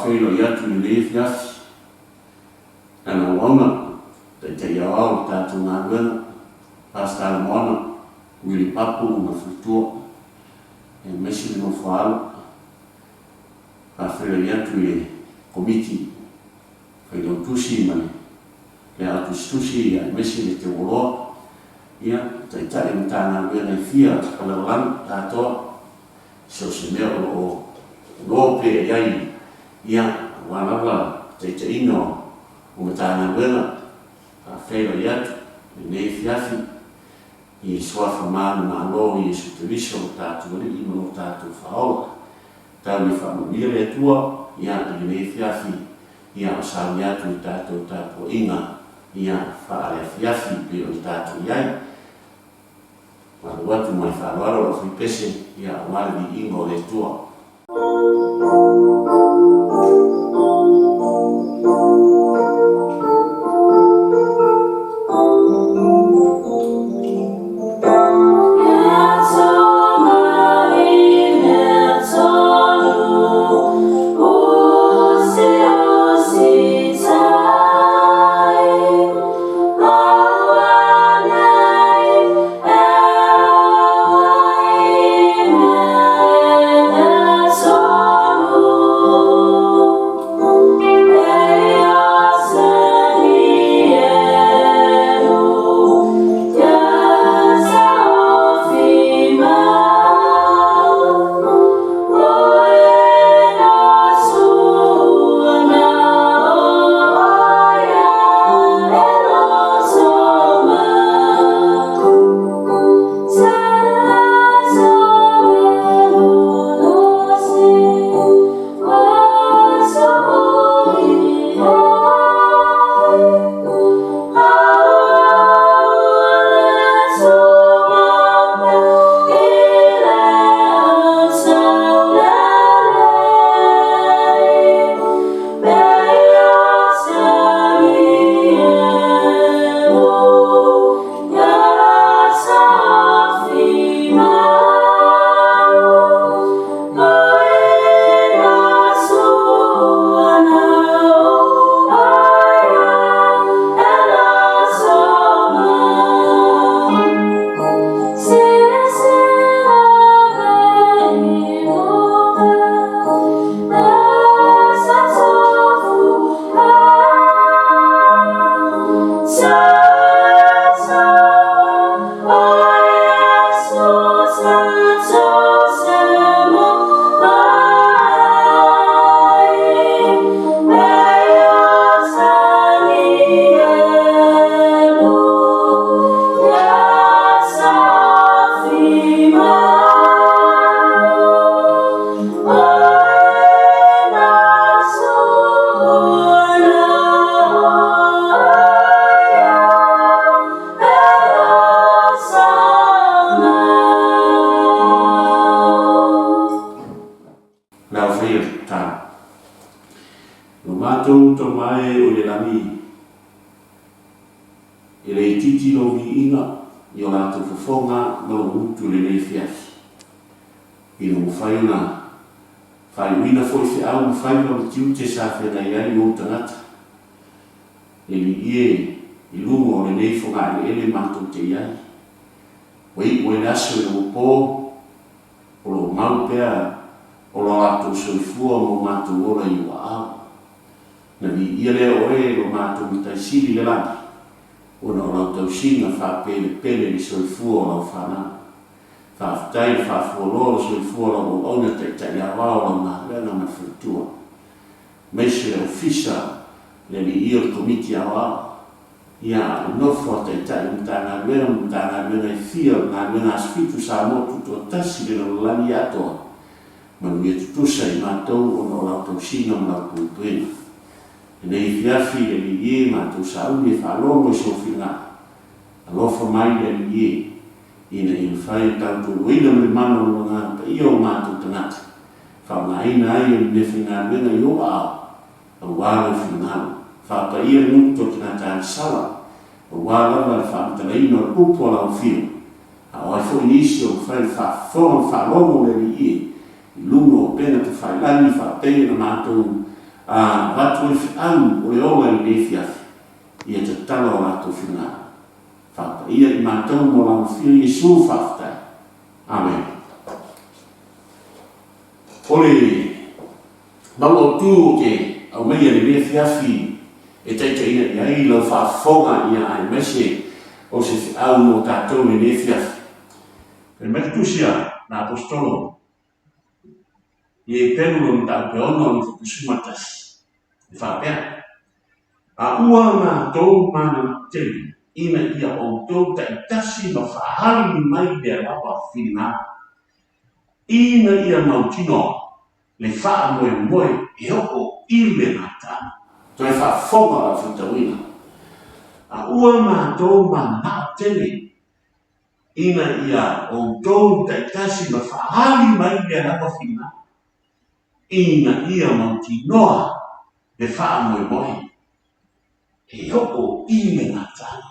Faafeiloai atu i lenei afiafi lana auauna, Taitai Aoao o le tatou galuega, Pastor Alamoana, Willie Papu ma le faletua, aemaise le nofo a alo. Faafeiloai atu i le Komiti Failautusi ma le Leao Tusitusi aemaise le Teuoloa, ia, Taitai o Matagaluega e fia o le lalolagi atoa. So o se mea o lo o iloa pea i ai, ia, aua lava le taitaiga o Matagaluega, faafeiloai atu i lenei afiafi i Suafa manumalo o Iesu Keriso lo tatou Alii ma lo tatou Faaola. Tau ia faamanuia le Atua, ia, i lenei afiafi, ia, o sauni atu i tatou tapuaiga, ia, faale-afiafi pei ona tatou i ai. Malu atu ma le faaaloalo lau faipese, ia, aua le viiga o le Atua. Le ao faia le tatalo. Lo matou Tama e o i le lagi, e le itiiti lou viiga i o latou fofoga ma lou gutu i lenei afiafi. Ina ua mafai ona faaiuina foi feau ma faiva ma tiute sa feagai ai i ou tagata, e liie i luga o lenei fogaeleele matou te i ai. Ua iu ai le aso ina ua po, o lo o mau pea o lo latou soifua ma o matou ola i ou aao. Na viia lea oe e lo matou Matai Sili i le lagi, ona o lau tausiga faapelepele i le soifua o lau fanau. Faafetai le faafualoa o le soifua o lau auauna taitai aoao o lau galuega ma le faletua. Aemaise le Ofisa, le Alii o le Komiti Aoao. Ia, a o le nofo a Taitai o Matagaluega ma Matagaluega e fia o le galuega Aso Fitu Samoa Tutoatasi i le lalolagi atoa, manuia tutusa i matou ona o lau tausiga ma lau puipuiga. Lenei afiafi i le Alii e, matou sauni e faalogo i sou finagalo. Alofa mai le Alii e, ina ia mafai ona tautualuaina ma le mana o Lona Agaga Paia o matou tagata, faaaogaina ai e le meafaigaluega i ou aao, aua lou finagalo. Faapaia le gutu o tagata agasala, aua lava le faamatalaina o le upu a lau Afioga, a o ai foi nisi o mafai ona faafofoga ma faalogo le Alii e, i luga o upega tafailagi faapei ona matou Avatu ai feau o le ola i lenei afiafi, ia tatala o latou finagalo. Faapaia i matou mo Lau Afio Iesu faafetai. Amene. O le mau autu ou te aumaia i lenei afiafi e taitaiina i ai lau faafofoga ia aemaise o se feau mo tatou i lenei afiafi. Fai mai le tusi a na Aposetolo i Epelu lona mataupu e 6 lona 11, e faapea, A ua matou mananao tele ina ia outou taitasi ma faaali mai le alaoa finagalo, ina ia mautinoa le faamoemoe e oo i le gataaga. Toe faafofoga lau faitauina. A ua matou mananao tele ina ia outou taitasi ma faaali mai le alaoa finagalo, ina ia mautinoa le faamoemoe e oo i le gataaga.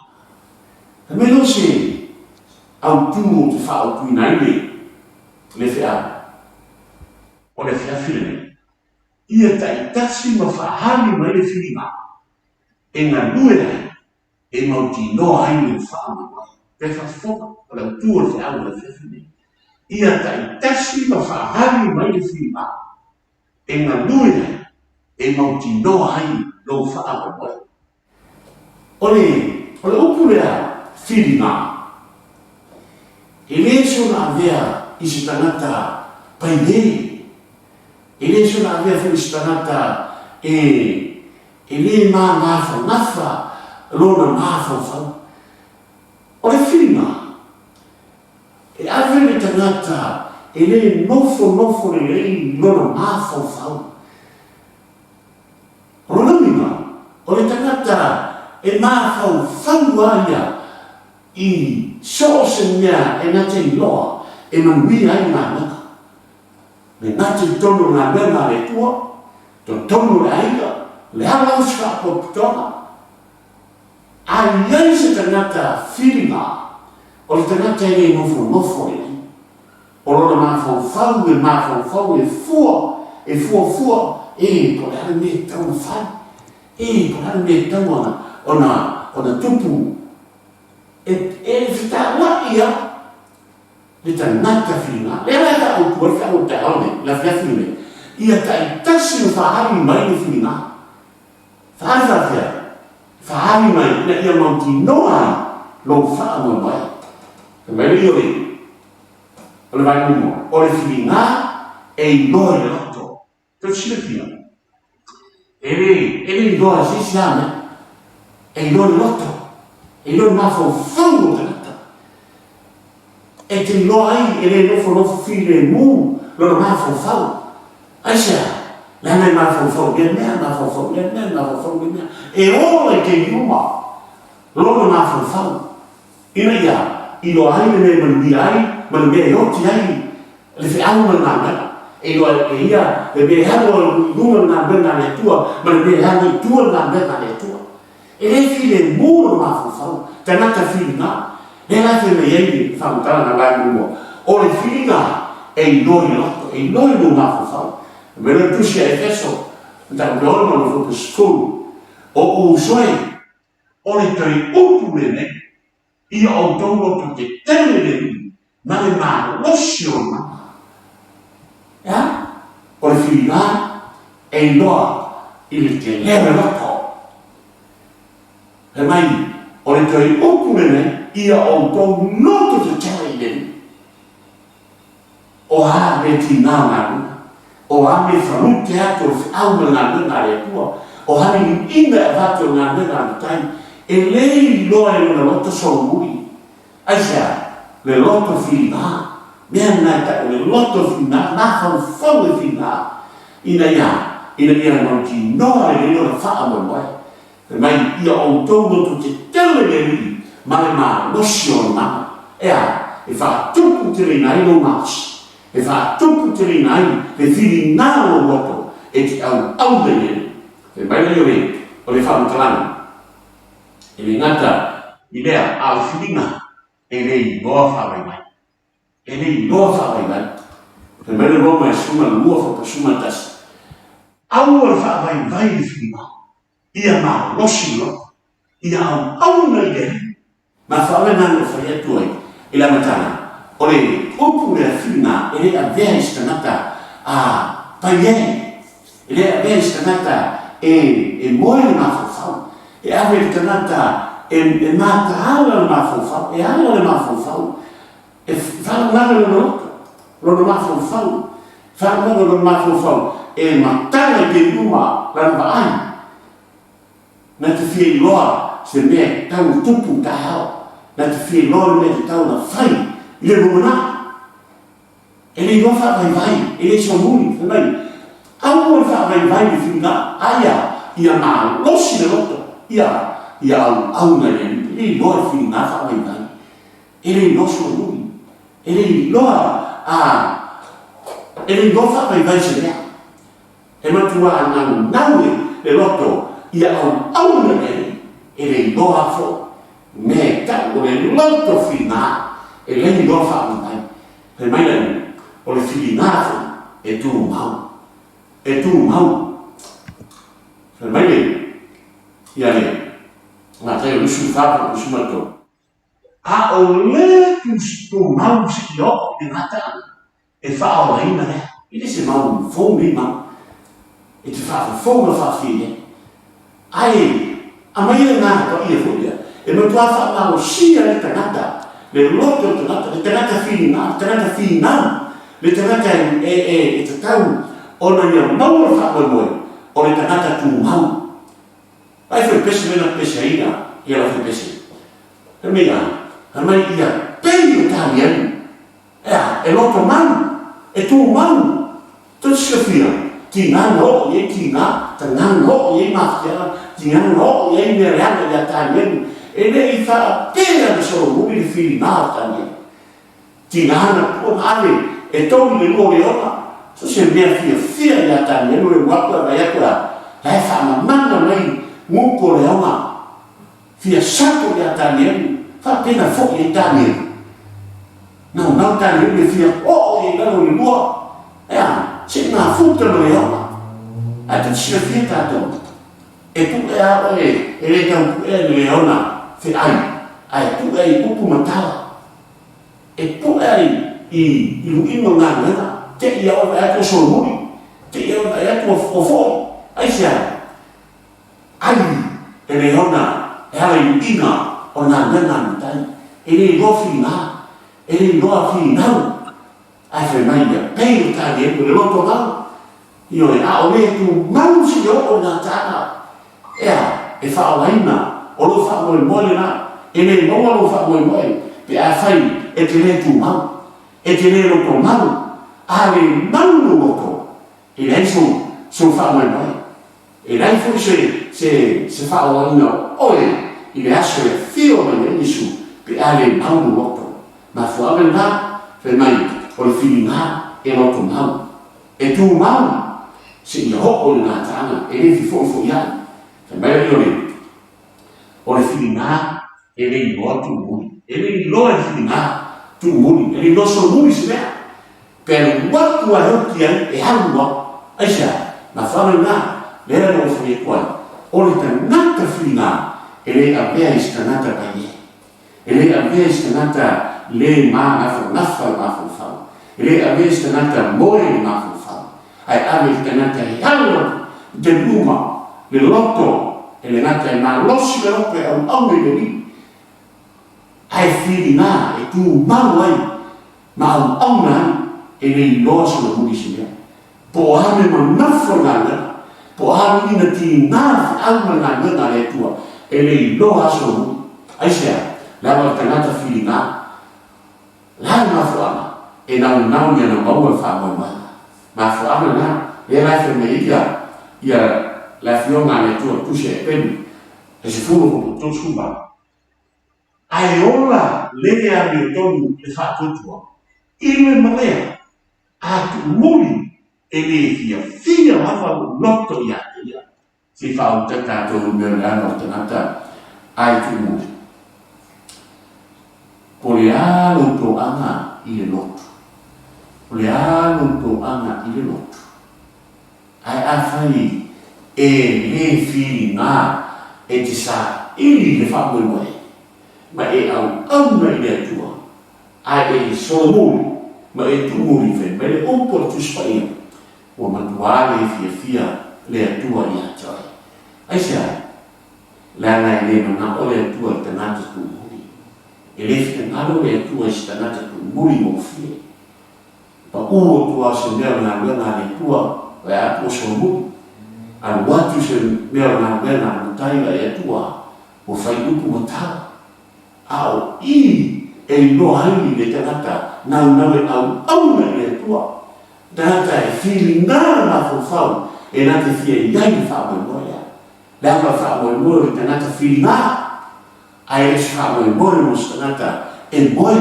Fai mai loa se autu ou te faaautuina ai le le feau, o le afiafi lenei, ia taitasi ma faaali mai le filiga e galue ai e mautinoa ai le faamoemoe. Pe faafofoga, o le autu o le feau o le afiafi lenei, ia taitasi ma faaali mai le filiga e galue ai, e mautinoa ai lou faamoemoe. O le, o le upu lea filiga, e le soona avea i se tagata pailele, e le soona avea foi i se tagata e, e le magafagafa lona mafaufau. O le filiga, E ave le tagata e le nofonofo lelei lona mafaufau. O lona uiga, o le tagata e mafaufau lava ia i so o se mea e na te iloa e manuia ai le galuega. Le gata i totonu o le galuega a le Atua, totonu o le aiga, le ala o se faapotopotoga, A i ai se tagata whiringa, o le tagata e le nofonofo lelei, o lona mafaufau e mafaufau e fua, e fuafua, e, po o le a le mea e tatau ona fai, e, po o le a le mea e tatau ona, ona, ona tupu. E, e fetauai lava le tagata whiringa. Lea la e faautu ai le feau o le taeao lenei, le afiafi lenei, ia taitasi ona faaali mai le whiringa. Faaali faapea, Faaali mai ina ia mautinoa ai lou faamoemoe. Fai mai le Iole, o le vaega muamua, o le filiga e iloa i le loto. Tou te silafia, e le, e le iloa e se isi a mea. E iloa i le loto, e iloa i le mafaufau o le tagata. E te iloa ai e le nofonofo filemu lona mafaufau. Aisea? Leaga e mafaufau i lea mea, mafaufau i lea mea, mafaufau i lea mea. E ola i taimi uma lona mafaufau, ina ia iloa ai le mea e manuia ai ma le mea e oti ai le feau ma le galuega. E iloa ai e ia le mea e alu ai i luga le galuega a le Atua ma le mea e alu ai i tua le galuega a le Atua. E le filemu lona mafaufau, tagata filiga. Lea la e fai mai ai le faamatalaga a le muamua, o le filiga e iloa i le loto, e iloa i lou mafaufau. Fai mai loa le tusi a Efeso, mataupu e 6 lona fuaiupu 10, O uso e, o le toe upu lenei, Ia outou loto tetele le Alii ma le malosi o le mana. E a? O le filiga e iloa i le tele o le loto. Fai mai, o le toe upu lenei, ia outou loto tetele i le Alii. O a mea tiga o galuega? O a mea falute atu o le feau ma le galuega a le Atua? O a ni liuiga e avatu e le galuega a le Matai? E le iloa e lona loto solomuli. Aisea? Le loto filiga. Mea lena e tau o le loto filiga, mafaufau e filiga, ina ia, ina ia mautinoa lelei lona faamoemoe. Fai mai, Ia outou loto tetele le Alii ma le malosi o Lona mana. E a? E faatupu teleina ai lou malosi, e faatupu teleina ai le filiga o lou loto e te auauna i le Alii. Fai mai lea o le, o le faamatalaga, e le gata i lea, a o le filiga e le iloa faavaivai. E le iloa faavaivai. Fai mai le Roma e 12 faapasuma tasi. Aua le faavaivai le finagalo, ia malosi le loto, ia auauna i le Alii. Mafuaaga na na ou fai atu ai i le amataga, o le upu lea filiga e le avea i se tagata a paiai, e le avea i se tagata e moe le mafaufau, e ave i le tagata e mataala le mafaufau, e ala le mafaufau, e faalavelave lona loto, lona mafaufau, faalavelave lona mafaufau e matala i taimi uma lana vaai. Na te fia iloa se mea e tatau ona tupu taeao. Na te fia iloa le mea e tatau ona fai i le lumanai. E le iloa faavaivai, e le solomuli. Fai mai, aua le faavaivai le filiga, a ia, ia malosi le loto, ia, ia auauna i le Alii. E le iloa le filiga faavaivai. E le iloa solomuli. E le iloa, a, e le iloa faavaivai se mea. E matua naunau le loto ia auauna i le Alii, e le iloa lava foi mea e tau o le loto filiga, e le iloa faavaivai. Fai mai le Alii, o le filiga foi e tumau, e tumau. Fai mai le, ia le Mataio 24, 23. A o le tumau seia oo i le gataaga, E faaolaina lea. E le se mau fou nei mau e te faafofou ma faafia i ai. Ae aumai le agaga paia foi lea e matua faamalosia ai le tagata, le loto o le tagata, le tagata filiga, le tagata finau, le tagata e tatau ona ia maua le faamoemoe o le tagata tumau. Ai foi pese mea na peseina ia lau pese. Fai mai a, fai mai ia pei o Tanielu. E a? E loto mau, e tumau. Tou te silafia, tiga na oo i ai tiga, taga na oo i ai mafatiaga, tiga na oo i ai mea leaga ia Tanielu. E le i faapea na solomuli le filiga o Tanielu. Tiga na pua na ave e tou i le lua o leona. So se mea fiafia ia Tanielu e ua atu ae vaai atu e a? La e faamamana mai gutu o leona. Fia sapo ia Tanielu, faapena foi ai Tanielu. Naunau Tanielu e fia oo i ai lalo i le lua, e a, se i mafuta ma le ola. Ae tou te silafia tatou, e pue a oe e le tau puea i le leona feai, ae pue ai i upu ma tala. E pue ai i luiga o galuega, te i a oe vaai atu ua solomuli, te i a oe vaai atu ua foi. Aisea? Ai, e le ona e ala i luiga o le galuega a le matai, e le iloa filiga, e le iloa finau, ae fai mai ia, pei o Tanielu, le loto mau, ioe, a o le tumau seia oo i gataaga, ea, e faaolaina, o lou faamoemoe lena, e le maua lou faamoemoe pe afai e te le tumau, e te le loto mau, a le mau lou loto, e leai sou faamoemoe. E leai foi se, se, se faaoaina o oe i le aso e afio mai ai Iesu pe a le mau lou loto. Mafuaaga lena, fai mai, o le filiga e loto mau, e tumau, seia oo i le gataaga, e le fefoifoiai. Fai mai alii o le, o le filiga e le iloa tuumuli. E le iloa e le filiga tuumuli, e le iloa solomuli se mea. Pe alu atu lava e oti ai, e alu lava. Aisea? Mafuaaga lena, lea na ou fai atu ai, o le tagata filiga e le avea i se tagata paie. E le avea i se tagata le magafagafa le mafaufau. E le avea i se tagata moe le mafaufau. Ae ave i le tagata e alo atu i taimi uma le loto, e le gata e malosi le loto e auauna i le Alii, ae filiga e tumau ai ma auauna ai, e le iloa solomuli i se mea. Po o a mea mamafa o le galuega, po o a lilina tiga le feau ma le galuega a le Atua, e le iloa lava solomuli. Aisea? Leaga o le tagata filiga. La le mafuaaga e naunau ia na maua le faamoemoega. Mafuaaga lena, lea la e fai mai ai ia, ia le Afioga a le Atua Tusi a Epelu, e 10 kopo 38. Ae ola le amiotonu i le faatuatua, i le malea, a tuumuli, e le fiafia lava lou loto ia te ia. Se i faauta tatou i mea o le ala o le tagata ai tuumuli. Po o le a lou toaga i le lotu? Po o le a lou toaga i le lotu? Ae afai e le filiga e te saili le faamoemoe ma e auauna i le Atua, ae e solomuli ma e tuumuli, fai mai le upu a le Tusi Paia, ua matuā le fiafia le Atua ia te oe. Aisea? Leaga e le manao le Atua i tagata tuumuli. E le finagalo le Atua i se tagata tuumuli gofie. Pa'u atu lava se mea o le galuega a le Atua, vae atu o solomuli. Alu atu se mea o le galuega a le Matai vae atu a ua fai upu ma tala. A o i e iloa ai le tagata naunau e auauna i le Atua, tagata e filiga le mafaufau e na te fia i ai le faamoemoe lea. Leaga o le faamoemoe o le tagata filiga, ae le o se faamoemoe mo se tagata e moe,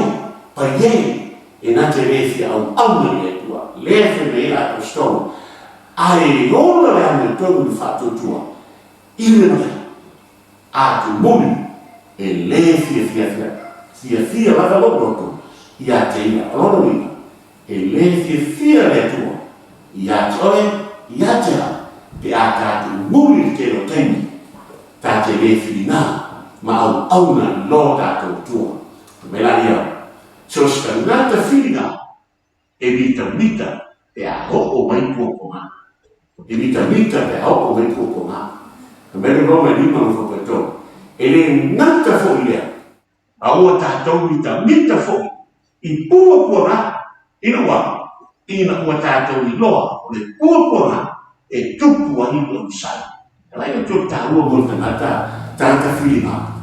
paie, e na te le fia auauna i le Atua. Lea e fai mai ai le Aposetolo, Ae ola le amiotonu i le faatuatua i le matai. A tumuli, e le fiafia fiafia lava lou loto ia te ia. O lona uiga, e le fiafia le Atua ia te oe, ia te au, pe a ta tuumuli i le tele o taimi, ta te le whirinā ma auauna i lo tatou Atua. Fai mai laia, So se tagata whirinā e mitamita pe a oo mai puapuaga. E mitamita pe a oo mai puapuaga. Fai mai le Roma e lima ma faapea E le gata foi lea, a ua tatou mitamita foi i puapuaga ina ua ina ua tatou iloa o le puapuaga e tupu ai le onosai. Alai o tolu taua mo le tagata, tagata filiga.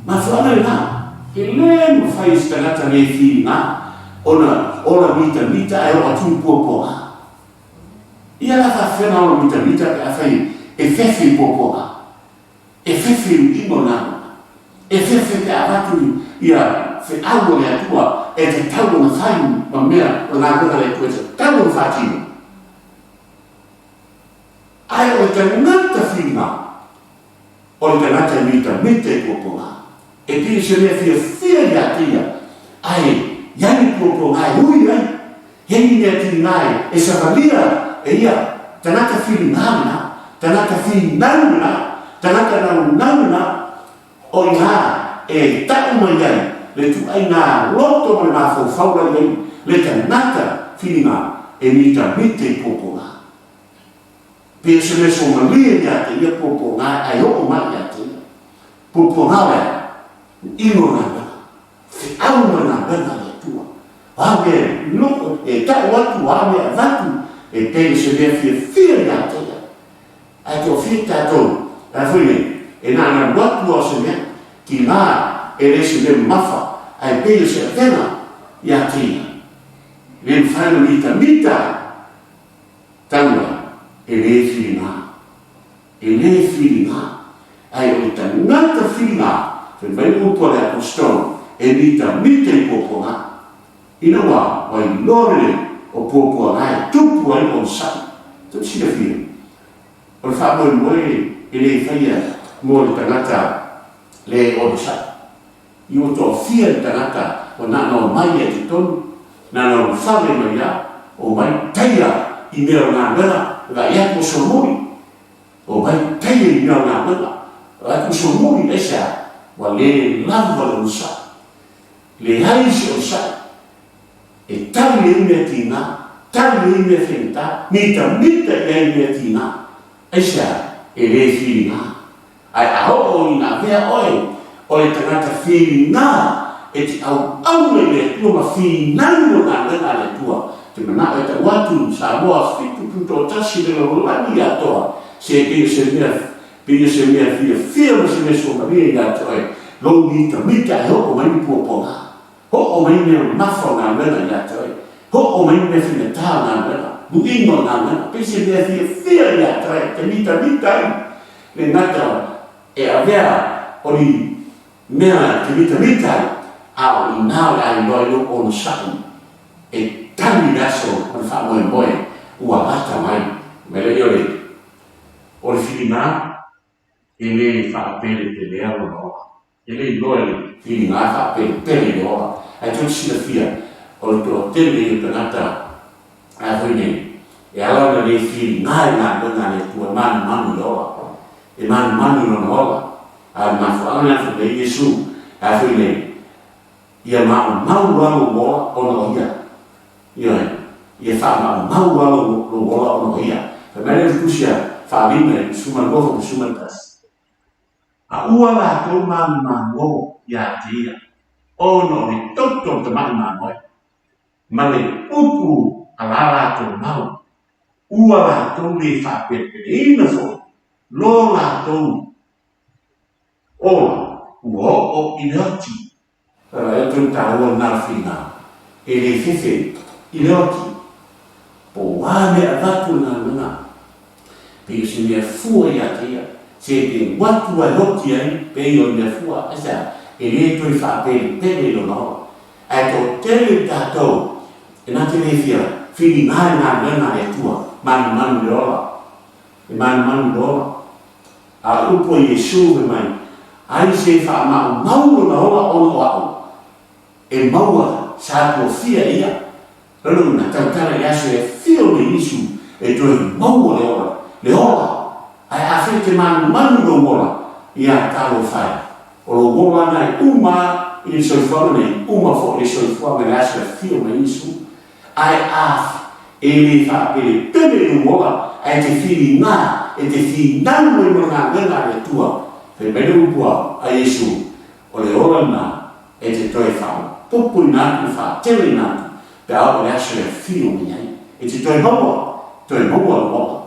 Mafuaaga lena, e le mafai e se tagata le filiga ona ola mitamita ae oo atu i puapuaga. Ia la faafefea ona ola mitamita pe afai e fefe i puapuaga? E fefe i uiga o galuega. E fefe pe a avatu ia feau a le Atua e tatau ona fai ma mea o le galuega a le Atua e tatau ona faatino. Ae o le tagata whiringa, o le tagata e mitamita i puapuaga. E pei o se mea fiafia ia te ia, ae i ai ni puapuaga e ui ai, he ni mea tiga e savalia e ia, tagata whiringa lena, tagata whinau lena, tagata naunau lena, o ina e ta'u mai ai le tu'aiga loto ma le mafaufau la i ai le tagata whiringa e mitamita i puapuaga. Pei o se mea suamalie ia te ia puapuaga ae oo mai ia te ia. Puapuaga o le a? Ino o galuega. Feau ma galuega a le Atua. O a mea e loko, e ta'u atu, o a mea e avatu, e pei o se mea fiafia ia te ia. Ae toafia tatou, a foi nei, e na ona alu atu lava o se mea, tiga e le o se mea mamafa, ae pei o se avega ia te ia. E le mafai ona mitamita Taua, e le whiringa. E le whiringa. Ae o le tagata whiringa, fai mai le upu a le Aposetolo, e mitamita i puapuaga. Ina ua wailoa lelei o puapuaga e tupu ai onosai. Tou te silafia, o le faamoemoe e le faia mo le tagata le onosai. I ua toafia le tagata ua na ona omai ia i totonu, na ona ulufale mai a, omai taia i mea o galuega, e vaai atu ua solomuli, omai taia i mea o galuega, vaai atu ua solomuli, aisea? Ua le lava le onosai, leai se onosai e tali ai mea tiga, tali ai mea faigata, mitamita i ai mea tiga, aisea? E le filiga. Ae a oo ina avea oe, o le tagata whiringa e te auauna i le Atua ma finau mo galuega a le Atua, te manao e tau atu Samoa 7.1 le lalolagi atoa, se pei o se mea, pei o se mea fiafia ma se mea suamalie ia te oe, lou mitamita e oo mai ni puapuaga, oo mai mea mamafa o galuega ia te oe, oo mai mea faigata o galuega, luiga o galuega, pei se mea fiafia ia te oe, te mitamita ai. Le gata e avea o ni mea e te mitamita ai, a o inā o le a iloa ai lou onosai e tali le aso ma le faamoemoe ua lata mai. Mai lea o le o le whiringa e le faapelepelea lona ola. E le iloa e le whiringa e faapelepele le ola. Ae tou te silafia, o le toatele ia o tagata a foi nei. E ala ona le filiga i galuega a le Atua, e manumanu i le ola, e manumanu i lona ola. A o le mafuaaga lena fai mai ai Iesu, e a foi nei, Ia maumau loa lou ola ona o ia. Ioe, ia faamaumau loa lou ola ona o ia. Fai mai lea o le Tusi a Faalima i le 12 fo 11. A ua latou manumanu ia te ia, ona o le toto o le tamai mamoe, ma le upu a la latou mau, ua latou le faapelepeleina foi lo latou ola ua oo i le oti. Ua e toe taua lena faiga e le fefe i le oti, po o a mea avatu i le galuega, pei o se mea fua ia te ia, se te atu a e oti ai pei o le mea fua, aisea, e le toe faapelepele i lona ola. Ae toatele i tatou e na te le fia filiga i galuega a le Atua, manumanu i le ola, e manumanu i le ola. A o le upu a Iesu fai mai, Ai se faamaumau lona ola ona o a'u, e maua sa tofia e ia. Lona uiga, tautala i le aso e afio mai Iesu e toe maua le ola, le ola. Ae afai e te manumanu i lou ola, ia talofa e, o lou ola na e uma a i le soifuaga nei, uma foi le soifuaga i le aso e afio mai Iesu. Ae a e le faapelepele i lou ola, ae te filiga, e te finau mai ma le galuega a le Atua, fai mai le upu a Iesu, o le ola lena e te toe faaopoopoina atu ma faateleina atu pe a oo i le aso e afio mai ai. E te toe maua, toe maua lou ola.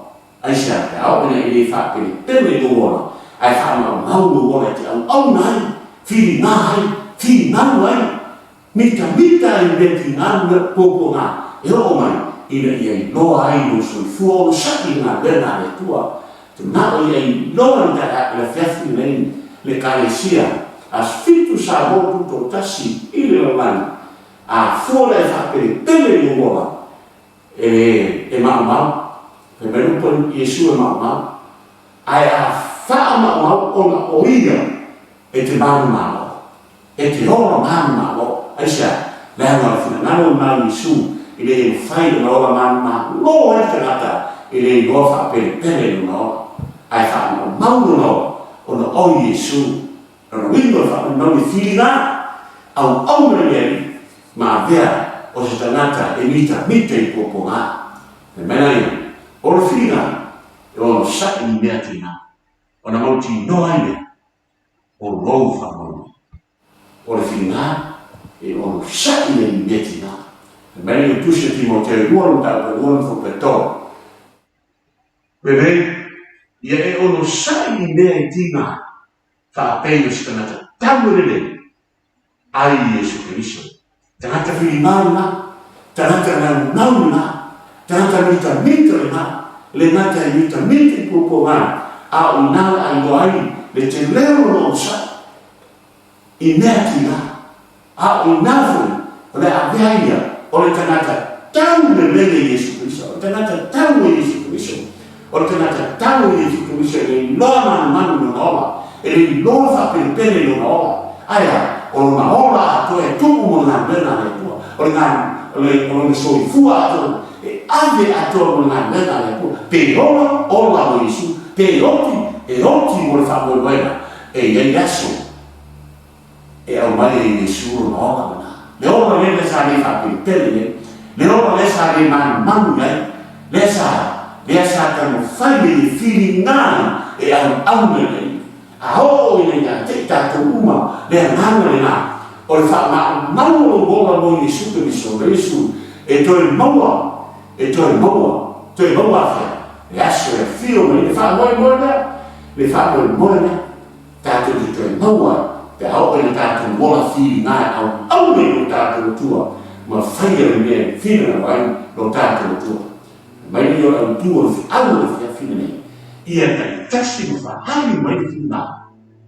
Aisea pe a oo ina e le faapelepele i lou ola, ae faamaumau lou ola e te auauna ai, filiga ai, finau ai, Mitamita ai mea tiga mea puapuaga e oo mai ina ia iloa ai lou soifua onosai i le galuega a le Atua. Te manao ia iloa i le afiafi lenei le Ekalesia Aso Fitu Samoa Tutoatasi i le lalolagi, a fua lea e faapelepele i lou ola e e maumau. Fai mai le upu a Iesu e maumau, ae a faamaumau ona o ia e te manumalo, e te ola manumalo. Aisea? Leaga o le finagalo lena o Iesu e le mafai ona ola manumalo ai le tagata e le iloa faapelepele lona ola, ae faamaumau lona ola ona o Iesu. Lona uiga o le faamaumau e filiga, auauna i le Alii, ma avea o se tagata e mitamita i puapuaga. Fai mai la ia, o le filiga e onosai i mea tiga, ona mautinoa ai lea o lou faamoemoe. O le filiga e onosai ai i mea tiga. Fai mai le Tusi a Timoteo 2 lona mataupu e 2 lona fuapu e 3. Penei, ia e onosai i mea e tiga ai, faapei o se tagata tau e lelei ai Iesu Keriso. Tagata whirimā lena, tagata naunau lena, tagata mitamita lena, le gata e mitamita i puapuaga, a o inā le a iloa ai le teleu o lona onosai i mea tiga. A o inā foi o le a avea ia o le tagata tau lelei e Iesu Keriso, o le tagata tau e Iesu Keriso, o le tagata tau e Iesu Keriso e le iloa manumanu i lona ola, e le iloa faapelepele i lona ola. Ae a? O lona ola atoa e tupu mo le galuega a le Atua, o le o le o lona soifua atoa e ave atoa mo le galuega a le Atua, pe ola, ola mo Iesu, pe oti, e oti mo le faamoemoega e i ai aso. E aumai e Iesu lona ola lena. Le ola lea sa le faapelepele ai, le ola lea sa le manumanu i ai, lea sa, lea sa taumafai nei e filiga ai, e auauna i ai. A oo ina ia te i tatou uma le agaga lena, o le faamaumau o lou ola mo Iesu Keriso, ma Iesu e toe maua, e toe maua, toe maua afea? Le aso e afio mai ai le faamoemoe lea, le faamoemoe lea. Tatou te toe maua ai pe a oo ina tatou ola filiga e auauna i lo tatou Atua ma faia le mea e finagalo ai lo tatou Atua. Fai mai nei o le autu o le feau o le afiafi lenei, ia taitasi ma faaali mai le filiga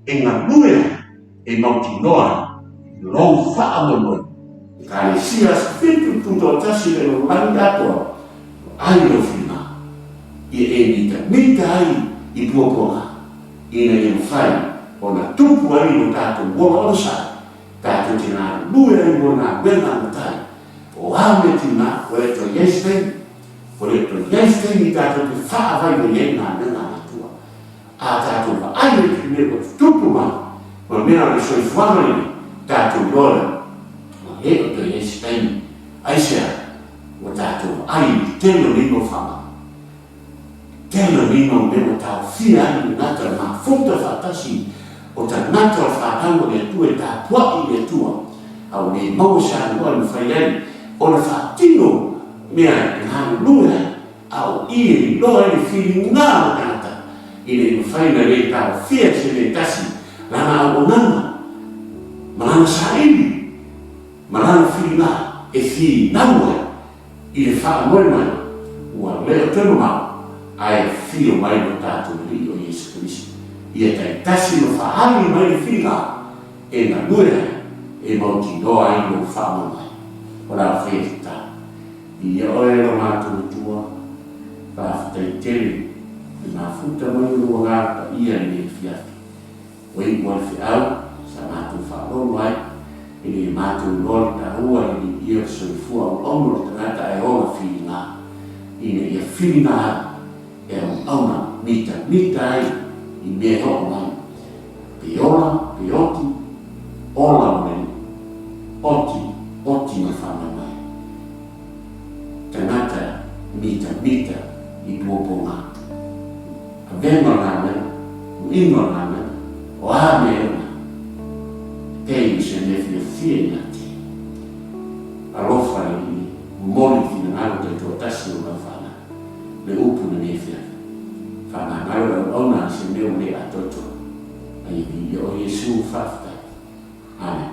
e galue ai, e mautinoa ai lou faamoemoe. Ekalesia 71 le lalolagi atoa, ai lou filiga, ia e mitamita ai i puapuaga. ina ia mafai ona tupu ai lo tatou ola onosai, tatou te galulue ai mo le galuega a Matai. O a mea tiga, ua le toe i ai se taimi. Ua le toe i ai se taimi tatou te faavaivai ai galuega a le Atua. A tatou vaai atu i mea ua tutupu mai ma mea o le soifuaga lenei, tatou iloa lea ua le o toe i ai se taimi. Aisea? Ua tatou vaai i le tele o nei mau faamai. Tele o nei mau mea ua taofia ai le gata o le mafuta faatasi o tagata o le fanau a le Atua e tapuai i le Atua, a ua le maua se avanoa e mafai ai ona faatino mea e galulue ai, a o i e iloa ai le filiga o le tagata ina ia mafai ona le taofia e se mea e tasi lana auaunaga ma lana saili ma lana filiga e finau ai I le faamoe mai, ua le o toe mamao, ae afio mai lo tatou Alii o Iesu Keriso, ia taitasi ma faaali mai le filiga e galue ai, e mautinoa ai lou faamoemoe. O le a faia le tatalo. Viia oe lo matou Atua, faafetai tele i le mafuta mai o lou Agaga Paia i lenei afiafi. Ua iu ai le feau sa matou faalogo ai, ina ia matou iloa le taua i le ia o le soifua auauna o le tagata ae ola filiga, ina ia filiga ai e auauna mitamita ai i mea e oo mai, pe ola pe oti, ola mo le oti, oti ma le faamaemae. Tagata mitamita i puapuaga. Avega o le galuega, uiga o le galuega, o a mea e ona, pei o se mea fiafia ia te Alofa le Alii, momoli le finagalo taitoatasi o lau fanau, le upu lenei afiafi. Faamagalo le auauna i se mea ua le atoatoa, a ia viia oe Iesu, faafetai. Amene.